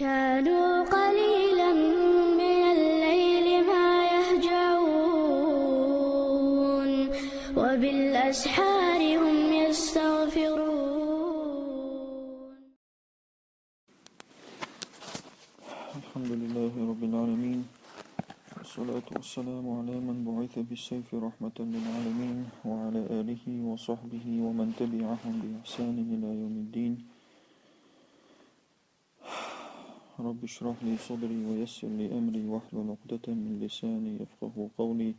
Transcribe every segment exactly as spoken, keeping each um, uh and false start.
كانوا قليلا من الليل ما يهجعون، وبالأسحار هم يستغفرون. الحمد لله رب العالمين، والصلاة والسلام على من بعث بالسيف رحمة للعالمين، وعلى آله وصحبه ومن تبعهم بإحسان إلى يوم الدين. رب اشرح لي صدري ويسر لي أمري واحلل عقدة من لساني يفقه قولي.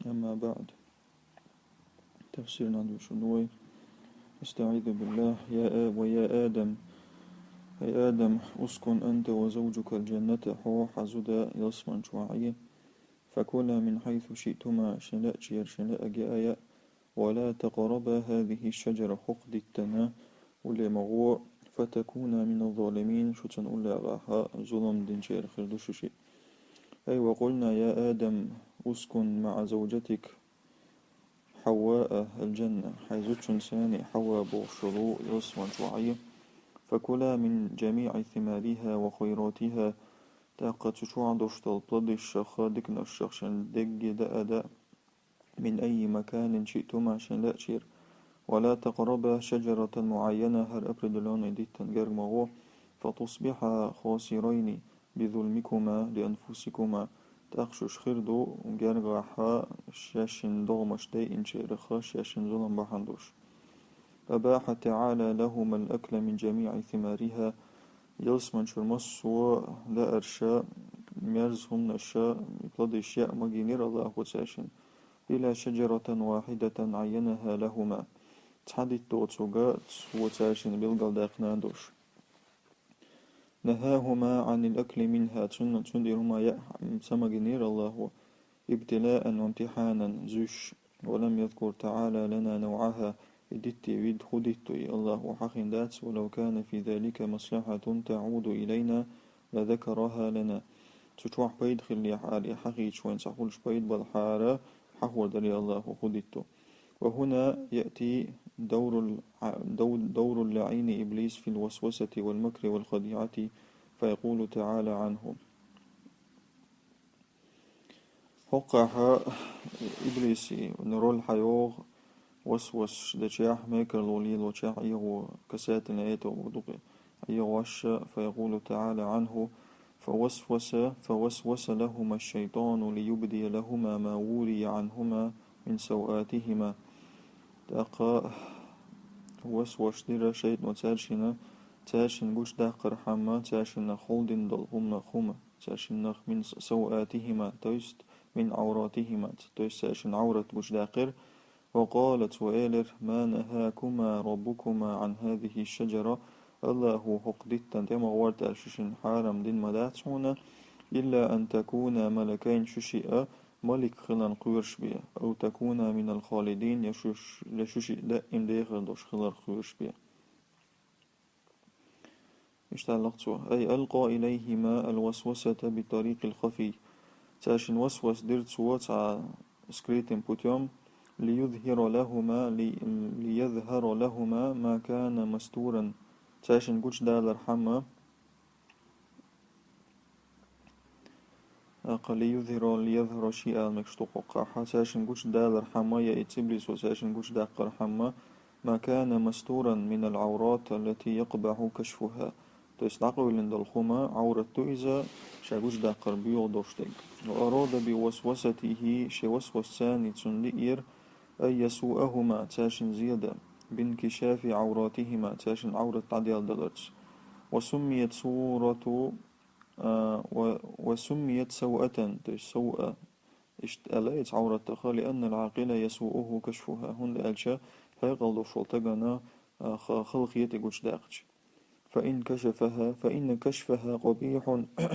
أما بعد. تفسير نادو شنوي. أستعيذ بالله. يا آ-، ويا آدم. أي آدم، اسكن أنت وزوجك الجنة، хьо хьа зуда ялсмани чу Ӏе. فكلا من حيث شئتما، шун лаьачара шун лаьа геая, ولا تقربا هذه الشجرة، хӀокху диттана улле ма гӀо, فتكونا من الظالمين، шу цунна уллехь зулам динчеран хир ду шу шиъ. أي وقلنا يا آدم اسكن مع زوجتك حواء الجنة، хьайн зудчунца Хьава бохуш йолу ялсмани чу Ӏе. فكلا من جميع ثمارها وخيراتها، тӀаккха цу чохь долуш долу плодашах, диканашах шун дегге даа а даа, من أي مكان شئتما، шун лаьачара. ولا تقربا شجرة معينة، хӀара определённый диттана герга ма гӀо, فتصبحا خاسرين بظلمكما لأنفسكما، тӀаккха шуьш хир ду гергахь шаьшшинна догӀмаш дайинчарах шаьшшинна зулам бахьана долуш. أباح تعالى لهما الأكل من جميع ثمارها، ялсмани чуьра массо а лаарша, мерза хӀуманаша, плодаш яа магийнера Аллахо цаьршинна, إلا شجرة واحدة عينها لهما، цхьа дитт доцург Цо цаьршинна билгалдаьккхина долуш. نهاهما عن الأكل منها، цунна, цуьнан тӀера хӀума яа ца магийнера Аллахо, ابتلاء وامتحانا، зуьйш. ولم يذكر تعالى لنا نوعها، и дитте вид хӀун дитт ду и Аллахо хьахийна дац, ولو كان في ذلك مصلحة تعود إلينا لذكرها لنا. Цу чохь пайда хиллехь ала и хьахийча вайн цхьа хуьлуш пайда балахьара, хьахор дара и Аллахо хӀун дитт ду. وهنا يأتي دور الع-، دو-، دور اللعين إبليس في الوسوسة والمكر والخديعة، فيقول تعالى عنه. ХӀокхахь иблисан роль хьайогӀу васвас дечохь, мекарло лелочохь, Ӏехо касательный это бу дукха Ӏехош, فيقول تعالى عنه: فوسوس، فوسوس لهما الشيطان ليبدي لهما ما وري عنهما من سوآتهما. ТӀаккха васвас дира шайтӀано цаьршинна, цаьршинна гучудаккхархьама, цаьршиннах хьулдина долу хӀуманах хӀума, цаьршиннах من سوآتهما، то есть من عوراتهما، то есть цаьршинна Ӏаврат гучудаьккхира. وقال، цо элира: ما نهاكما ربكما عن هذه الشجرة، Аллахо хӀокху диттана тӀе ма гӀорта аьлла шу шинна хьарам дина ма дац хьуна, إلا أن تكونا ملكين، шу шиъ малик хиларна кхоьруш бен, أو تكونا من الخالدين، я шу, я шу шиъ даим дехар долуш хиларх кхоьруш бен. Иштта аьлла цо: أي ألقى إليهما الوسوسة بالطريق الخفي. Цаьршинна васвас дира цо цхьа скрытым путём, ليظهر لهما، لي-، ليظهر لهما ما كان مستورا. Цаьршинна гучудалархьама, ТӀаккха ليظهر، ليظهر шиъ ала мегаш ду хӀокхахь, цаьршинна гучудалархьама, я и иблисо цаьршинна гучудаккхархьама, ما كان مستورا من العورات التي يقبح كشفها. То есть дӀакъевлина долу хӀума, Ӏаврат ду иза, ша гучудаккхар боьха долуш дерг. وأراد بوسوسته، шен васвасца цунна лиира, أن يسوءهما، цаьршинна зе дан, بانكشاف عوراتهما، цаьршинна Ӏаврат дӀаделладаларца. وسميت سورة А, ва, ва суммият савъатан, то есть савъа, иштта аьлла иза Ӏавратах, لأن العاقل يسوءه كشفها, хӀунда аьлча хьекъал долуш волу стагана, а, ха-, хала хета и гучудаккхича. فإن كشفها، فإن كشفها قبيح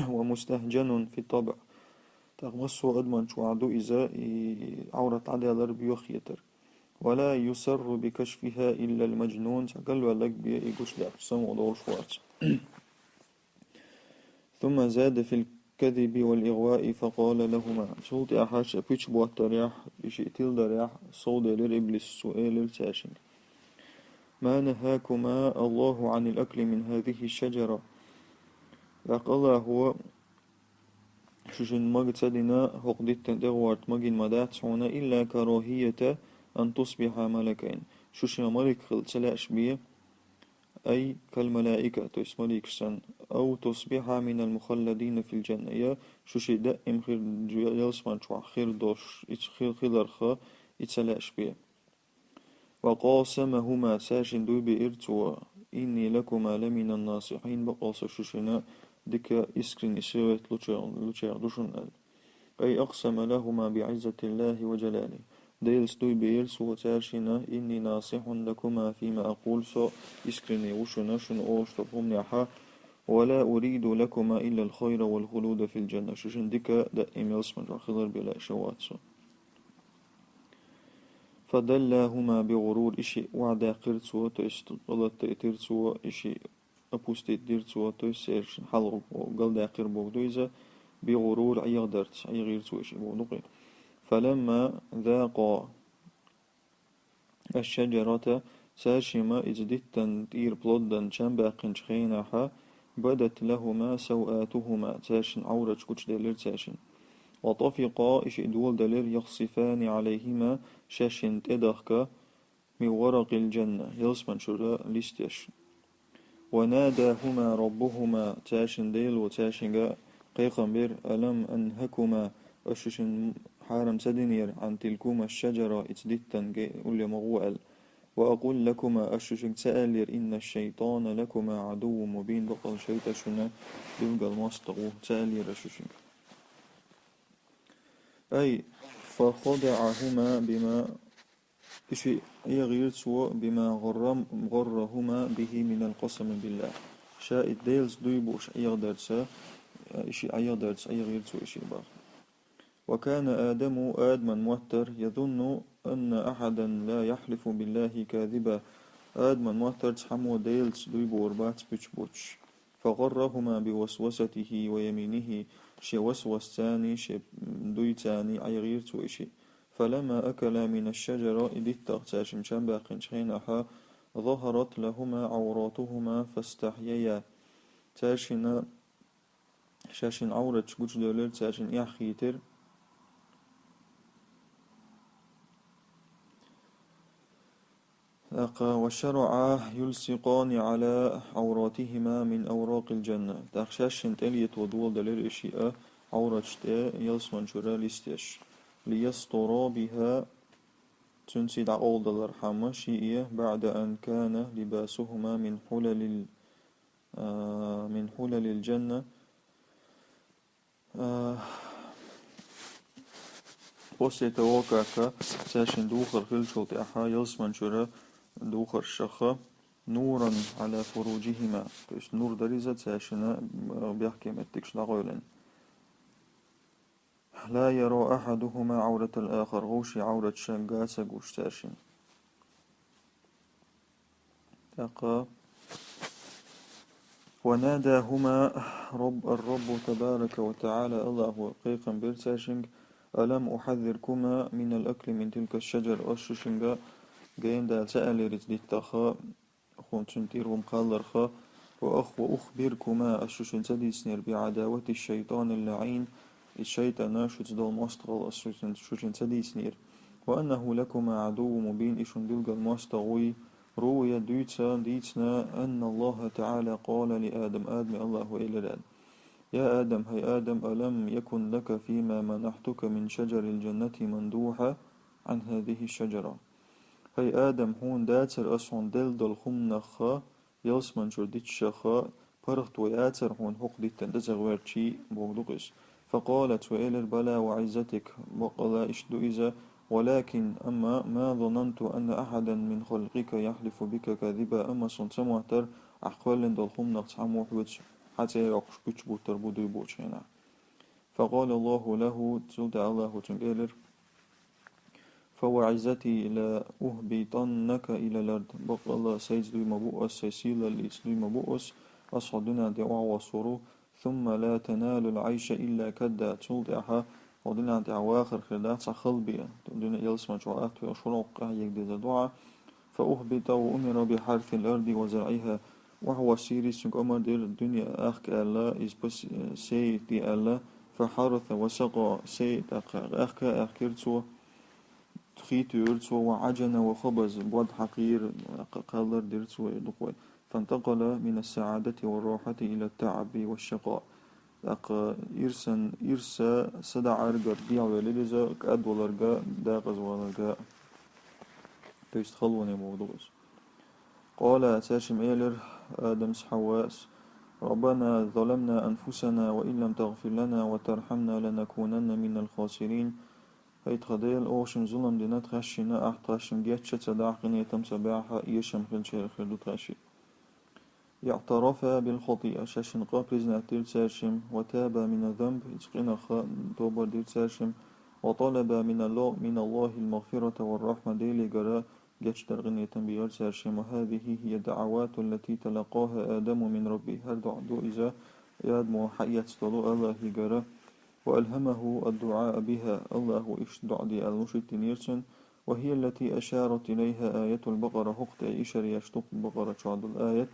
ومستهجن في الطبع. ТӀаккха массо а адаман чохь ду иза, и Ӏаврат дӀаделлар боьха хетар. ولا يسر بكشفها إلا المجنون, цхьа галваьлларг бен и гучудаккхича самукъадолуш вац. ثم زاد في الكذب والإغواء فقال لهما. Цул тӀаьхьа шен пуьча боттарехь, и шиъ тиладарехь, сов делира иблис, цо элира цаьршинга: ما نهاكما الله عن الأكل من هذه الشجرة. ТӀаккха Аллахо шуьшинна мага ца дина, хӀокху диттан тӀегӀорта магийна ма дац хьуна, إلا كراهية أن تصبح ملكين. Шу шен малик хила ца лаьаш бен, أي كالملائكة, то есть маликаш санна, أو تصبح من المخلدين في الجنة, я шу шен даим хир, ялсаман чохь хир долуш, и ца хир хиларх и ца лаьаш бен. وقاسمهما, цаьршинна дуй биира цо: إني لكما لمن الناصحين, баккъалла со шуьшинна дика, искренний совет лучарах, лучарах ду шуна аьлла. أي أقسم لهما بعزة الله وجلاله. Делаца дуй биира цо цаьршинна: إني ناصح لكما فيما أقول, со искренний ву шуна, шуна олуш долу хӀуманехь, ولا أريد لكما إلا الخير والخلود في الجنة. Шуьшинна дика, даим ялсаман чохь хилар бен лаьаш вац со. فدلاهما بغرور, и шиъ охьадаьккхира цо, то есть гӀалат дайтира цо, и шиъ опустить дира цо, то есть цаьршинна хьалха галдаьккхира бохург ду иза, بغرور, Ӏехадарца, Ӏехийра цо и шиъ бохург ду-кх. فلما ذاقا الشجرة, цаьршимма иза диттан тӀера плод дан чам баьккхинчу хенахь, بدت لهما سوآتهما, цаьршинна Ӏавраташ гучуделира цаьршинна. وطفقا, и шиъ доладелира, يخصفان عليهما, шаьшшинна тӀедахка, من ورق الجنة, ялсаман чуьра листеш. وناداهما ربهما, цаьршинна Дело цаьршинга кхайкхам бира: ألم أنهكما, ас шуьшинна хьарам ца динера, عن تلكما الشجرة, иза диттан ге-, улле ма гӀо аьлла. وأقل لكما, ас шуьшинга ца аьллера: إن الشيطان لكما عدو مبين, баккъалла шайтӀа шуна билггал мостагӀ ву, ца аьллера ас шуьшинга. أي فخدعهما بما, и шиъ Ӏехийра цо, بما غرم-, غرهما به من القسم بالله. Ша и Делаца дуй бууш Ӏехадарца, и шиъ Ӏехадарца Ӏехийра цо и шиъ боху. وكان آدم, Адаман мотт дара, يظن أن أحدا لا يحلف بالله كاذبا. Адаман мотт дара, цхьаммо Делаца дуй буур бац пуьчбуьтуш. فغرهما بوسوسته ويمينه, шен васвасцаний, шен дуйцаний Ӏехийра цо и шиъ. فلما أكلا من الشجرة, и диттах цаьршимма чам баьккхинчу хенахь, ظهرت لهما عوراتهما فاستحييا. Цаьршинна, шаьшшинна Ӏавраташ гучуделира, цаьршинна эхь хийтира. ТӀаккха, وشرعا يلصقان على عوراتهما من أوراق الجنة. ТӀаккха шаьшшинна тӀелето доладелира и шиъ Ӏавраташ тӀе ялсаман чуьра листеш. ليسترا بها, цуьнца дӀакъовладалархьама шиъ, بعد أن كان لباسهما من حلل ال-, а, من حلل الجنة. А, после того, как цаьршинна духар хиллачул тӀаьхьа, ялсаман чуьра духаршха, نورا على فروجهما, то есть нур дара иза цаьршинна, а, бехке меттигаш дӀакъевлина. لا يرى أحدهما عورة الآخر, вовшийн Ӏавраташ га ца гуш цаьршинна. ТӀаккха, وناداهما رب، الرب تبارك وتعالى, Аллахо кхайкхам бира цаьршинга: ألم أحذركما من الأكل من تلك الشجرة, ас шуьшинга гена ца аьллера иза диттаха, хӀун цуьнан тӀера хӀума кхалларха, وأخ-، وأخبركما, ас шуьшинна ца дийцинера, بعداوة الشيطان اللعين, и шайтӀана шуьца долу мостагӀалла ас шуьшинна, шуьшинна ца дийцинера. وأنه لكما عدو مبين, и шуна билггал мостагӀа вуй. روي, дуьйцу, дийцина, أن الله تعالى قال لآدم, Адаме Аллахо элира аьлла: يا آدم, хӀай Адам, ألم يكن لك فيما منحتك من شجر الجنة مندوحة عن هذه الشجرة؟ ХӀай Адам, хьуна дацара ас хьуна делла долу хӀуманах ялсаман чуьра дитшаха, паргӀато яцара хьуна хӀокху диттан тӀе ца гӀоьртичий, бохург ду-кх иза. فقال, цо элира: بلى وعزتك, баккъалла иштта ду иза, ولكن, амма, ما ظننت أن أحدا من خلقك يحلف بك كاذبا, амма суна ца моттара, ахь кхоьллина долу хӀуманах цхьаммо хьоьца хьан цӀе йоккхуш гучубуттар бу дуй буучу хенахь. فقال الله له, цул тӀаьхьа Аллахо цуьнга элира: فوعزتي لأهبطنك إلى الأرض, баккъалла сайца дуй ма бу ас, сайн сийлаллица дуй ма бу ас, ас хьо дуьнен тӀе охьавоссор ву, ثم لا تنال العيش إلا كدا, цул тӀаьхьа хьо дуьнен тӀехь вахар хир дац цхьа хала бен, дуьне ялсаман чохь атта вехаш хӀун къахьега деза дуьхьа. فأهبط وأمر بحرث الأرض وزرعها, Вахьа вассийрис цуьнга амар дира дуьне аьхка аьлла, иза пас-, сей де аьлла, فحرث وسقى, сей тӀаккха аьхка, аьхкира цо, хи туьйра цо, وعجن وخبز, бод хьакхийра, тӀаккха кхаллар дира цо, дукха вай. فانتقل من السعادة والراحة إلى التعب والشقاء. ТӀаккха ирсан, ирса садаӀаргара дехьавелира иза, кӀадваларга, декъаза валарга. То есть халоне боху ду иза. قال, цаьршимма элира Адамас, Хьаввас: ربنا ظلمنا أنفسنا وإن لم تغفر لنا وترحمنا لنكونن من الخاسرين. ХӀай тхан Дела, оха шимма зулам дина, тхаьшшинна ахь тхаьшшимма гечча ца дахь, къинхетам ца баьхьа, эшам хилчарах хир ду тхаьшшиъ. اعترفا بالخطيئة, шаьшшинна къа признать дира цаьршимма, وتابا من الذنب, иза къинах тоба дира цаьршимма, وطلبا من الله، من الله المغفرة والرحمة, Делегара гечдар, къинхетам бийгӀира цаьршимма. وهذه هي الدعوات التي تلقاها آدم من ربه. ХӀара доӀа ду иза, Адамо хьаэцна долу АллахӀегара. وألهمه الدعاء بها, АллахӀо иштта доӀа де аьлла луш иттинера цунна. وهي التي أشارت إليها آية البقرة, хӀокху тӀе ишара еш ду Бакъара чохь долу аят: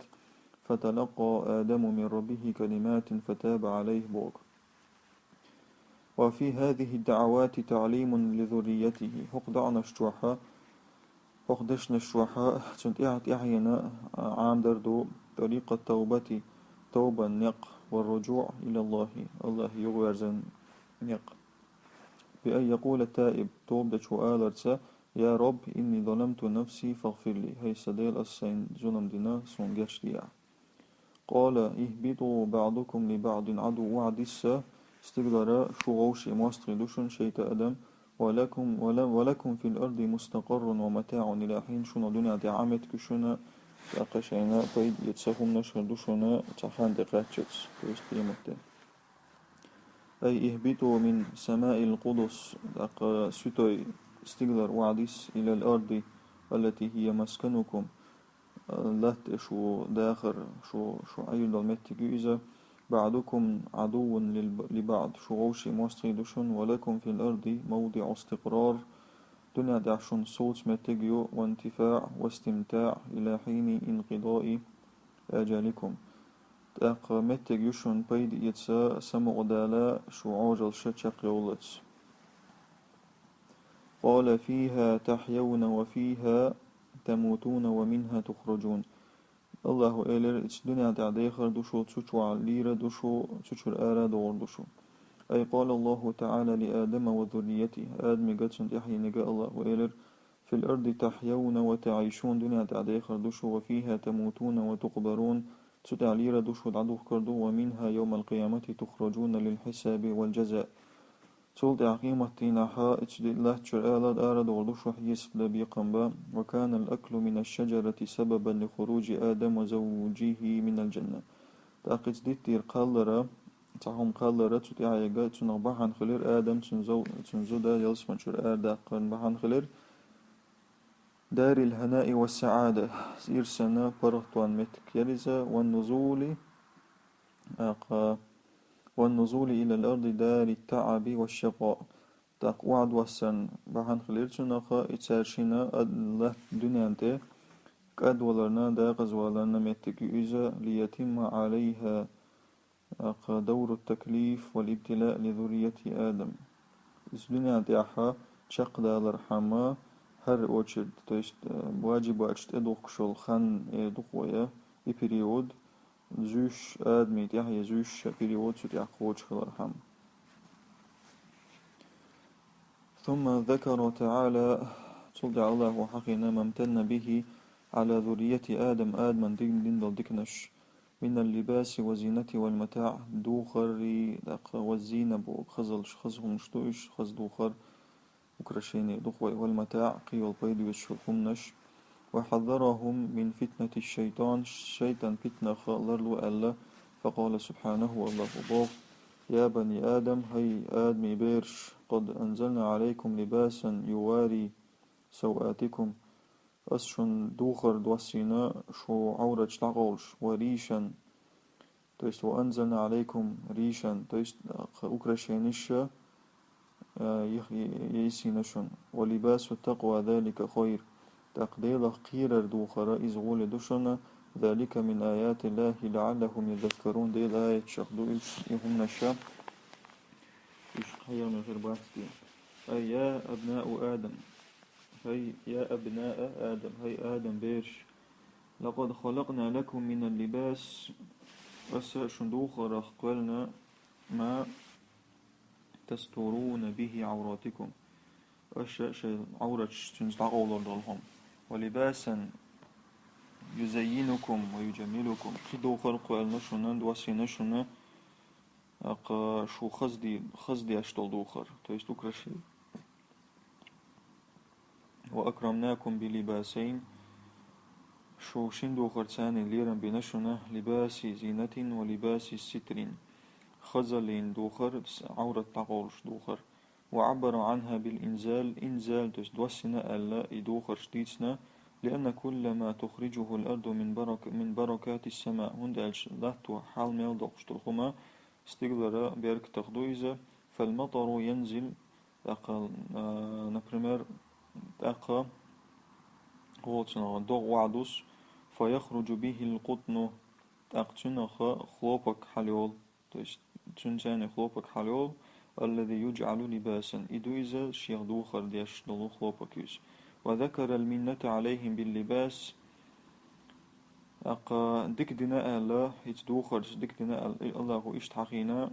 فتلقى آدم من ربه كلمات فتاب عليه боху. وفي هذه الدعوات تعليم لذريته. ХӀокху доӀанаш чохь, хӀокху дешнаш чохь цунна тӀаьхьа-тӀаьхьена Ӏамадар ду طريق التوبة, тобан некъ, والرجوع إلى الله, АллахӀе юхаверзан некъ. بأن يقول التائب, тоба дечо аларца: يا رب إني ظلمت نفسي فاغفر لي. ХӀай сан Дела, ас сайн зулам дина, суна гечдехьа. قال: اهبطوا بعضكم لبعض عدو. Охьадисса стигалара, шу вовшийн мостагӀий ду шуна, шайтӀа, адам. ولكم، ول-، ولكم في الأرض مستقر ومتاع إلى حين. Шуна дуьнен тӀехь Ӏа меттиг ю шуна, тӀаккха шайна пайда эца хӀуманаш хир ду шуна цхьа хан тӀекхаччалц, то есть къематде. أي اهبطوا من سماء القدس, тӀаккха суьтой стигалара охьадисса, إلى الأرض التي هي مسكنكم, латта тӀе шу дахар, шу, шу Ӏийр долу меттиг ю иза. بعضكم عدو لل-، لبعض, шу вовшийн мостагӀий ду шуна. ولكم في الأرض موضع استقرار, дуьнен тӀехь шуна совца меттиг ю, وانتفاع واستمتاع إلى حين انقضاء آجالكم. ТӀаккха меттиг ю шуна пайда эца, самукъадала шу Ӏожаллаш чекхйоллалц. قال: فيها تحيون وفيها تموتون ومنها تخرجون. АллахӀо элира: «Ица дуьнен тӀехь дехар ду шу, цу чохь лийр ду шу, цу чуьра ара а догӀур ду шу». أي قال الله تعالى لآدم وذريته, Адамига, цуьнан тӀаьхьенега АллахӀо элира: «في الأرض تحيون وتعيشون», дуьнен тӀехь дехар ду шу, «وفيها تموتون وتقبرون», цу тӀехь лийр ду шу, дӀадухкур ду, «ومنها يوم القيامة تخرجون للحساب والجزاء». Цул тӀаьхьа къематдийнахь ица ди-, латта чуьра ала, ара догӀур ду шу хьесап дан, бекхам бан. «وكان الأكل من الشجرة سببا لخروج آدم وزوجه من الجنة». ТӀаккха ица диттийра кхаллара, цхьа хӀума кхаллара, цу тӀаьхьа яга, цунах бахьана хилира Адам, цуьнан зов-, цуьнан зуда ялсамани чуьра арадаккхарна бахьана хилира. «دار الهناء والسعادة», ирсана паргӀатонан меттиг яра иза, «والنزول», тӀаккха, «والنزول إلى الأرض دار التعب والشقاء». ТӀаккха охьадоссарна бахьана хилира цунах, и цаьршинна ад-, латта дуьнен тӀе кӀадваларна, декъазваларна меттиг ю иза, «ليتم عليها», тӀаккха, «دور التكليف والابتلاء لذرية آدم». Иза дуьнен тӀехь чекхдалархьама, хӀара очередь, то есть, э, ваджибаташ тӀедухкуш йолу хан, э, ду-кх вай, и период, зуьйш, Адамийн тӀаьхье зуьйш период цу тӀехь кхочуш хилархьама. ثم ذكر تعالى, цул тӀаьхьа АллахӀо хьахийна, «ما امتن به على ذرية آدم», Адаман дин-, дина долу диканаш, «من اللباس والزينة والمتاع», духаррий, тӀаккха, «والزينة» боху, хазалш, хаза хӀуманаш ду уьш, хаза духар, украшение ду-кх вай, «والمتاع», кхин йолу пайда оьцуш йолу хӀуманаш. «وحذرهم من فتنة الشيطان», шайтӀан питанах ларло аьлла. «فقال سبحانه», АллахӀо боху: «يا بني آدم», хӀай Адамийн бераш, «قد أنزلنا عليكم لباسا يواري سوآتكم». Ас шуна духар доссийна, шу Ӏовраташ дӀакъовлуш, «وريشا», то есть «وأنزلنا عليكم ريشا», то есть, а, украшениш, а, йих-, йисийна шуна. «ولباس التقوى ذلك خير». ТӀаккха Делах кхерар духар, иза гӀоле ду шуна, ذلك من آيات الله لعلهم يذكرون. Делан аятех ду уж, и хӀуманаш, уж кхайкхийна хир бац те. أي يا أبناء آدم. ХӀай, يا أبناء آدم, хӀай Адам бераш. لقد خلقنا لكم من اللباس. Аса шун духарах кхоьллина ما تسترون به عوراتكم. Аша шоай Ӏовраташ цунца дӀакъовлар долу хӀума. ولباسا يزينكم ويجملكم. Кхин духар кхоьллина шуна, доссийна шуна, тӀаккха шу хазде-, хаздеш долу духар, то есть украшение. وأكرمناكم بلباسين. Шу шина духарца лерам бина шуна, لباس زينة ولباس ستر. Хазаллин духар, с-, Ӏоврат дӀакъовлуш духар. وعبر عنها بالإنزال, инзал, то есть доссийна аьлла, и духарш дийцина, لأن كل ما تخرجه الأرض من برك-، من بركات السماء. ХӀунда аьлча латто хьал мел доккхуш долу хӀума стигалара беркатах ду иза. فالمطر ينزل, тӀаккха, а, например, тӀаккха гӀо цунах догӀа охьадус, فيخرج به القطن, тӀаккха цунах хлопок хьалайолу. То есть цуьнца хлопок хьалайолу, الذي يجعل لباسا, и ду иза шех духар деш долу хлопок иза. وذكر المنة عليهم باللباس, тӀаккха дика дина аьлла, хӀинца духарца дика дина аьлла, Аллахо иштта хьахийна,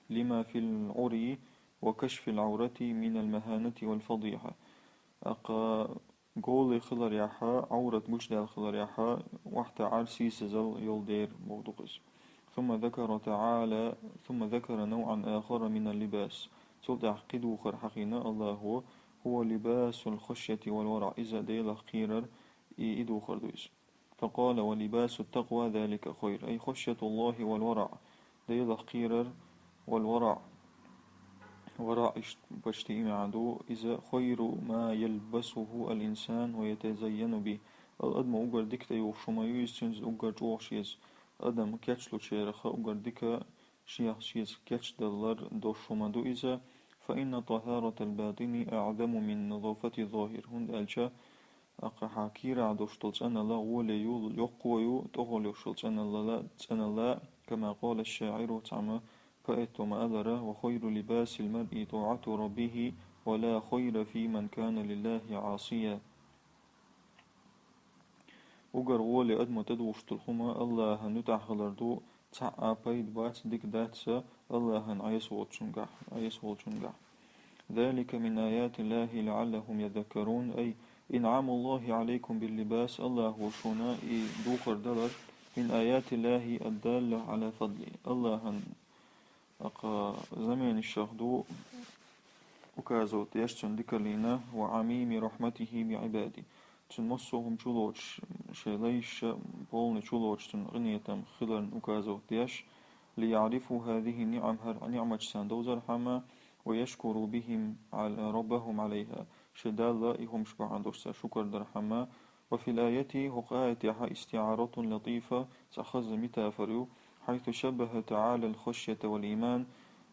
لما في العري وكشف العورة من المهانة والفضيحة. ТӀаккха голе хиларехь, Ӏоврат гучудаьлла хиларехь, охьатаьӀар сийсазалла йолу дера бохург ду иза. ثم ذكر تعالى، ثم ذكر نوعا آخر من اللباس. Цул тӀаьхьа кхин духар хьахийна Аллахо, هو لباس الخشية والورع. Иза Делах кхерар, и, и духар ду иза. فقال: ولباس التقوى ذلك خير، أي خشية الله والورع. Делах кхерар, والورع. ВараӀ иштта почти и маьӀна ду, иза خير ما يلبسه الإنسان ويتزين به. Ал-, адамо уггар дика тӀеюхуш хӀума ю иза, цуьнца уггар чӀогӀа шеца адам кечлучарах уггар дика шех шеца кечдалар долуш хӀума ду иза. فإن طهارة الباطن أعظم من نظافة الظاهر. ХӀунда аьлча, тӀаккха хьан кийрахь долуш долу цӀаналла гӀоле ю, йоккхо ю, тӀехула йолуш долу цӀаналла, цӀаналла, كما قال الشاعر, цхьамма поэто ма-аллара: وخير لباس المرء طاعة ربه، ولا خير في من كان لله عاصيا. Уггар гӀоле адамо тӀедухуш долу хӀума Аллахьан муьтӀахь хилар ду, цхьа а пайда бац, дика дац аса Аллахьан Ӏеса волчуьнгахь, Ӏеса волчуьнгахь. ذلك من آيات الله لعلهم يذكرون، أي إنعام الله عليكم باللباس, Аллахо шуна и духар далар, من آيات الله الدالة على فضله. Аллахьан тӀаккха знаменашах ду указывать деш цуьнан дикаллина, وعميم رحمته بعباده. Цуьнан массо а хӀума чулоцуш, шайн лайшца полный чулоцуш цуьнан къинхетам хиларна указывать деш, ليعرفوا هذه النعم, хӀара ниӀматаш царна довзархьама, ويشكروا بهم على، ربهم عليها. Шайн Далла и хӀумаш бахьана долуш цара шукар дархьама, وفي الآية، хӀокху аятехь استعارة لطيفة, цхьа хаза метафора ю, حيث شبه تعالى الخشية والإيمان,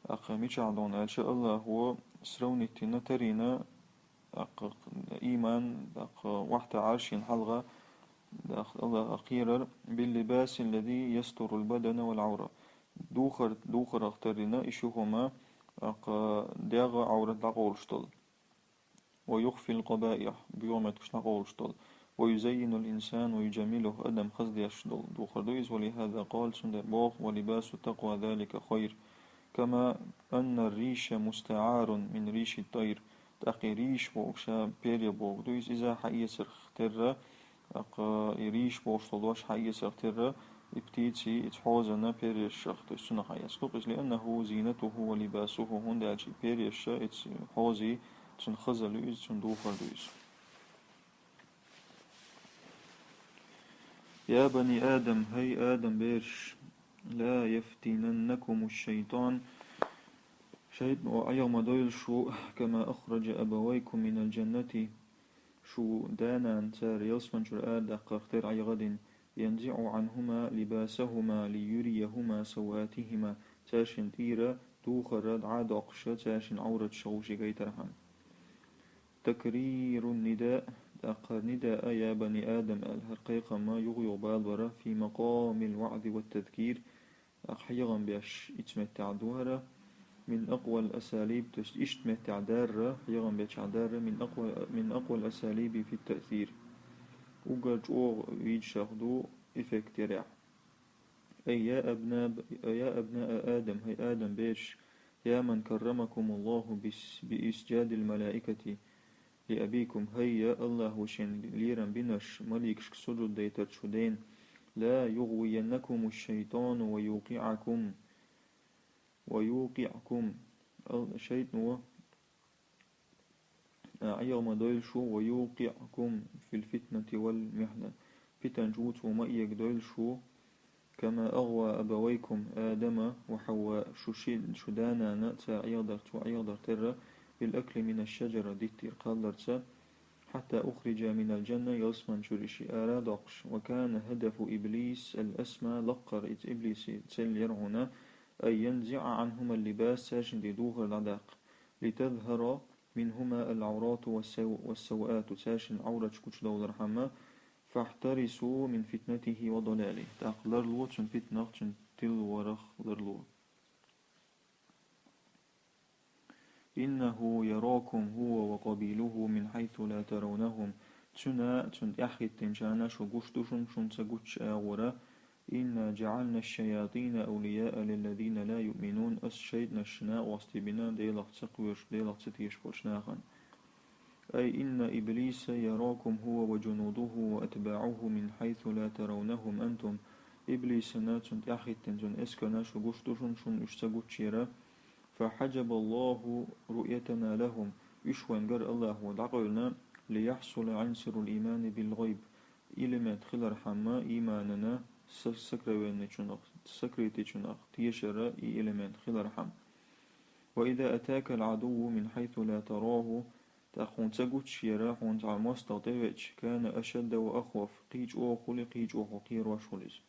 тӀаккха мичахь ду аьлча, Аллахо сравнить йина, тарийна, тӀаккха ийман, тӀаккха охьатаьӀар шена хьалха, тӀаккха Аллахьах кхерар, باللباس الذي يستر البدن والعورة. Духар, духарах тарийна и ши хӀума, тӀаккха дегӀ, Ӏоврат дӀакъовлуш долу. ويخفي القبائح, боьха меттигаш дӀакъовлуш долу. ويزين الإنسان ويجمله, адам хаздеш долу духар ду иза. ولهذا قال, цундела боху: ولباس التقوى ذلك خير. كما أن الريش مستعار من ريش الطير. ТӀаккха и риш боху, ша перья боху ду иза, иза хьаэцарх терра, тӀаккха и риш бохуш долу дош хьаэцарх терра, и птици, и хьозанан перьяшах, то есть цунах хьаэцарх ду иза, لأنه زينته ولباسه, хӀунда аьлча и перьяш, и хьози цуьнан хазалла ю иза, цуьнан духар ду иза. يا بني آدم, хӀай Адам бераш, لا يفتننكم الشيطان, шайтӀано Ӏеха ма дойла шу, كما أخرج أبويكم من الجنة, шу да-нана цара ялсамани чуьра арадаьккхарх терра Ӏеха а дина, ينزع عنهما لباسهما ليريهما سوآتهما, цаьршинна тӀера духар дӀа а доккхуш, цаьршинна Ӏовраташ вовшийн гайтархьама. تكرير النداء, ТӀаккха نداء يا بني آدم аьлла хӀара кхайкхам юха-юха бала бара, في مقام الوعظ والتذكير, тӀаккха хьехам беш ица меттехь ду хӀара, من أقوى الأساليب, то есть иштта меттехь дарра, хьехам бечохь дарра, من أقوى، من أقوى الأساليب في التأثير. Уггар чӀогӀа вийжачех ду эффект ярехь. أي يا أبناء، يا أبناء آدم, хӀай Адам бераш, يا من كرمكم الله بس-، بإسجاد الملائكة لأبيكم, хӀай я АллахӀа шен лерам бинарш маликашка сужуд дайтарца шу дена, لا يغوينكم الشيطان ويوقعكم، ويوقعكم, ал-, шайтӀано а, Ӏеха ма дойла шу, ويوقعكم في الفتنة والمحنة, питанчу цо ма эгадойла шу, كما أغوى أبويكم آدم وحواء, шу ши-, шу да-нана цара Ӏехадар, цо Ӏехадар терра, بالأكل من الشجرة, диттера кхалларца, حتى أخرجا من الجنة, ялсамани чуьра ши ара а доккхуш, وكان هدف إبليس الأسمى, лаккхара иза иблисан цел яра хьуна, أن ينزع عنهما اللباس, цаьршинна тӀе духар дӀадаккха, لتظهر منهما العورات والسو-، والسوءات, цаьршинна Ӏавраташ гучудовлархьама, فاحترسوا من فتنته وضلاله, тӀаккха ларло цуьнан питанах, цуьнан тилварах ларло. إنه يراكم هو وقبيله من حيث لا ترونهم, цуьнан, цуьнан тӀаьхьахӀиттинчарна шу гуш ду шуна, шуна ца гуччу агӀора, إنا جعلنا الشياطين أولياء للذين لا يؤمنون, ас шайтӀанаш шуна накъостий бина Делах ца кхоьруш, Делах ца тешаш болчу нахана. أي إن إبليس يراكم هو وجنوده وأتباعه من حيث لا ترونهم أنتم, иблисана, цуьнан тӀаьхьахӀиттина, цуьнан эскарна шу гуш ду шуна, шуна уьш ца гуччера, فحجب الله رؤيتنا لهم, уьш вайна гар АллахӀа дӀакъевлина, ليحصل عنصر الإيمان بالغيب, элемент хилархьама ийманана, са-, сокровенничунах, сокрытичунах тешара и элемент хилархьама. وإذا أتاك العدو من حيث لا تراه, тӀаккха хьуна ца гуччера, хьуна цхьа мостагӀа тӀевеача, كان أشد وأخوف, кхин чӀогӀа хуьлу, кхин чӀогӀа хьо кхерош хуьлу иза.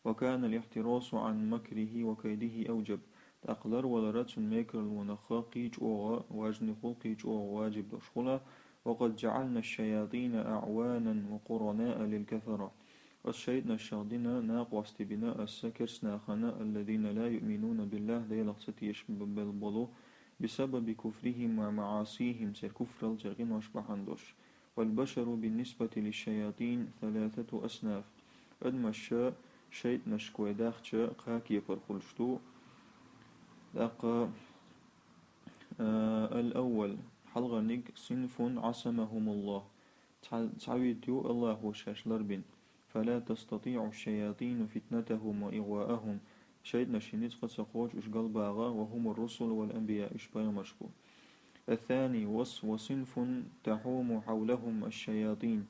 وكان الاحتراس عن مكره وكيده أوجب, тӀаккха ларвалар цуьнан мекарлонах кхин чӀогӀа важни хуьлу, кхин чӀогӀа важиб долуш хуьлу. وقد جعلنا الشياطين أعوانا وقرناء للكفرة, ас шайтӀанашах дина, накъостий бина ас керстанахана, الذين لا يؤمنون بالله, Делах ца тешаш б-, б-, болу, بسبب كفرهم ومعاصيهم, церан куфрал, церан къинош бахьана долуш. والبشر بالنسبة للشياطين ثلاثة أصناف. Адамаш шайтӀанашка вай дахча кхаа кепара хуьлуш ду. ТӀаккха, а, الأول, хьалхарниг, صنف عصمهم الله, цхьа-, цхьа вид ю АллахӀа шаьш ларбина. فلا تستطيع الشياطين فتنتهم وإغواءهم, шайтӀанаш ницкъ ца кхочу уьш галбагӀа, وهم الرسل والأنبياء, уьш пайхамарш бу. الثاني, وص-، وصنف تحوم حولهم الشياطين,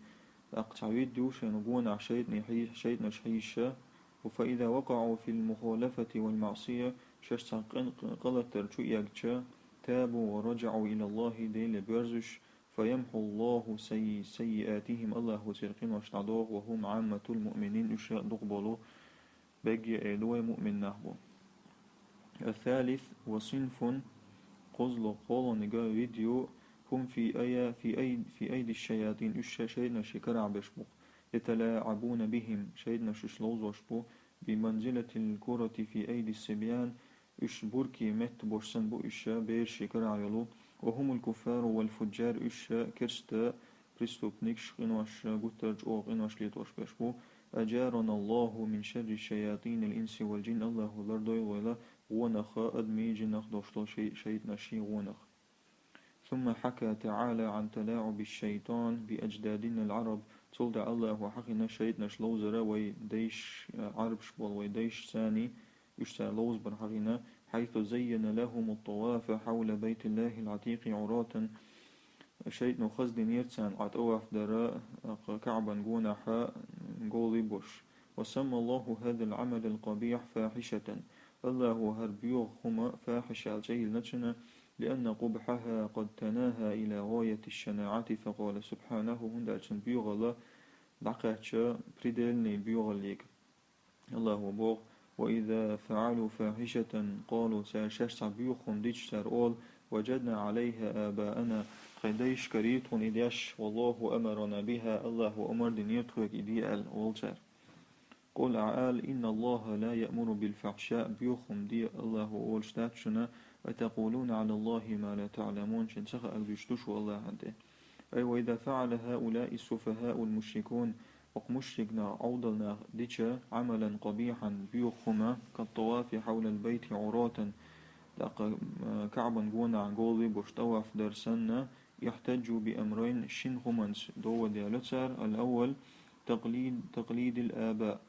тӀаккха цхьа вид ю шайна гонахь шайтӀане хьий-, шайтӀанаш хьийша, فإذا وقعوا في المخالفة والمعصية, шаьш цхьа къин-, къа-, къа латар чу эгча, تابوا ورجعوا إلى الله, Деле боьрзуш, فيمحو الله سي-، سيئاتهم, АллахӀа церан къинош дӀадоху, وهم عامة المؤمنين, уьш дукха болу, бегге а ду вай муъмин нах бу. الثالث, وصنف, кхозлагӀа кхоалгӀаниг вид ю, هم في أي-، في أي-، في أيدي الشياطين, уьш шайтӀанаш карахь беш бу. يتلاعبون بهم, шайтӀанаш уьш ловзош бу, بمنزلة الكرة في أيدي الصبيان, уьш бурки метта бош санна бу уьш бераш карахь йолу, وهم الكفار والفجار, уьш керста преступникаш, къинош, гуттар а чӀогӀа къинош летош берш бу. أجارنا الله من شر شياطين الإنس والجن, АллахӀа лардойла вайла гӀонах, адамийн, жинах долуш долу шай-, шайтӀанашийн гӀонах. ثم حكى تعالى عن تلاعب الشيطان بأجدادنا العرب. Цул тӀаьхьа АллахӀа хьахийна шайтӀанаш ловзар вай дайша, Ӏарбаш болу вай дайша царний, уьш цара ловзабар хьахийна, حيث زين لهم الطواف حول بيت الله العتيق عراة. ШайтӀано хаздинера царна Ӏа тӀаваф дара, КаӀбан гонахьа голий бош. وسمى الله هذا العمل القبيح فاحشة. АллахӀа хӀара боьха хӀума фахьиша аьлла цӀе йиллина цуьнан, لأن قبحها قد تناهى إلى غاية الشناعة، فقال سبحانه, хӀунда аьлча боьхалла дӀакхаьчча предельный боьхалле. АллахӀа боху: وإذا فعلوا فاحشة قالوا, цара шаьш цхьа боьха хӀума дича, цара олу: وجدنا عليها آباءنا, тхайн дайшкара тхона и деш, والله أمرنا بها, Аллахо амар динера тхоьга и де аьлла, олу цара. قل, Ӏа ала: إن الله لا يأمر بالفحشاء, боьха хӀума де Аллахо олуш дац шуна, أتقولون على الله ما لا تعلمون, шуна ца хаьарг дуьйцуш ду шу Аллахьана тӀе. أي وإذا فعل هؤلاء السفهاء المشركون, оха мушрик нах, Ӏовдал нах дича, عملا قبيحا, боьха хӀума, كالطواف حول البيت عراة, тӀаккха, а, КаӀбан гонахь голе бош тӀаваф дар санна, احتجوا بأمرين, шина хӀуманца доводе ло цара. الأول تقليد، تقليد الآباء,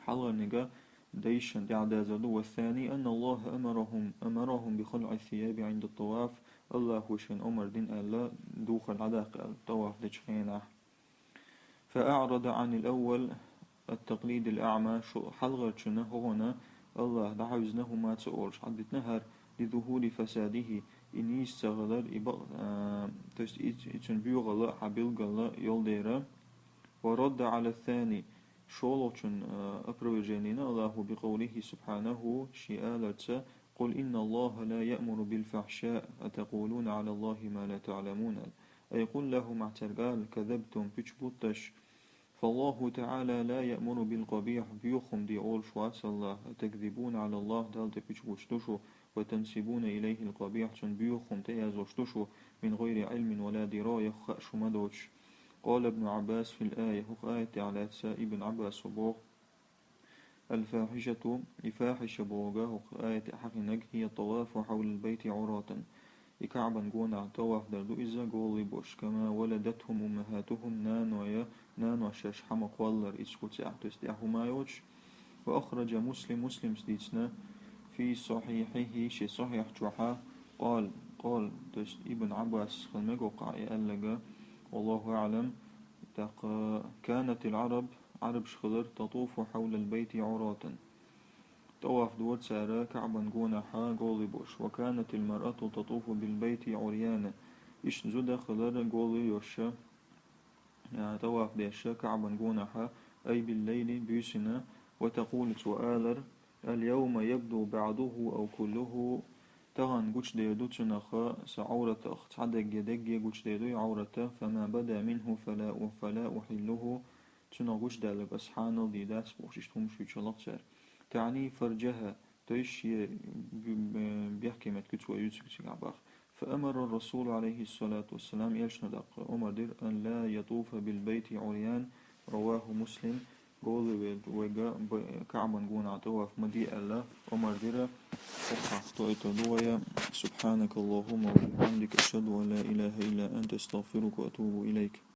хьалхарниг дайшна тӀаьхьадазар ду, والثاني أن الله أمرهم، أمرهم بخلع الثياب عند الطواف, Аллахо шайна омар дина аьлла, духар дӀадаккха аьлла, тӀаваф дечу хенахь. فأعرض عن الأول التقليد الأعمى, шу хьалхарчунна, хӀокхунна Аллахо дӀахьаьвзина хӀума ца олуш, хьадитина хӀара, لظهور فساده, и нийса ца хилар, и бакъ-, а, то есть и, и цуьнан боьхалла хьан билггала йолу дера. ورد على الثاني, шолгӀачун, а, опроверженина Аллахо بقوله سبحانه, шен аларца, قل إن الله لا يأمر بالفحشاء أتقولون على الله ما لا تعلمون. أي قل لهم, Ахь цаьрга ала, كذبتم, пуьчу бутт аш. فالله تعالى لا يأمر بالقبيح, боьха хӀума де олуш вац Аллахь, أتكذبون على الله, Далла тӀе пуьчу бутуш ду шу, وتنسبون إليه القبيح, цунна боьха хӀума тӀеяздеш ду шу, من غير علم ولا دراية, хаа шу ма доцуш. قال ابن عباس في الآية, хӀокху аят тӀехь лаьцна Ибн Ӏаббаса боху, الفاحشة, и фахьиша бохург, хӀокху аят тӀехь хьахийнарг, هي الطواف حول البيت عراة. И КаӀбан гонахь тӀаваф дар ду иза, голе бош, كما ولدتهم أمهاتهم, наной, наной шаьш хьан ма кхоллара иза куьцехь, то есть тӀехь хӀума йоцуш. وأخرج مسلم, Муслима дийцина, في صحيحه, шен Сахьихь чохь, قال, قال, то есть Ибн Ӏаббас хила мега хӀокхахь и аьлларг, والله أعلم, тӀаккха, كانت العرب, Ӏарбаш хилира, تطوف حول البيت عراة. ТӀаваф дора цара КаӀбан гонахь голе бош. وكانت المرأة تطوف بالبيت عريانا. Иштта зуда хилира голе йош, а, тӀаваф деш КаӀбан гонахь, أي بالليل, буьйсина, وتقول, цо алар, اليوم يبدو بعضه أو كله, тахана гучудер ду цунах сан Ӏовратах цхьа дерриге, дерриге гучудер ду и Ӏоврат, فما بدا منه فلا، فلا أحله, цунах гучудаьлларг ас хьанал дийр дац бохуш, иштта хӀумаш юьйцуш хилла цара. تعني فرجها, то есть шен б-, б-, бехке меттиг куьцо юьйцург цигахь боху. فأمر الرسول عليه الصلاة والسلام, элчано тӀаккха омар дира, أن لا يطوف بالبيت عريان, رواه مسلم, голе верг, верг б-, КаӀбан гонахь тӀаваф ма де аьлла, омар дира. ХӀокхахь тоуьйтур ду вай. سبحانك اللهم وبحمدك، أشهد أن لا إله إلا أنت، أستغفرك وأتوب إليك.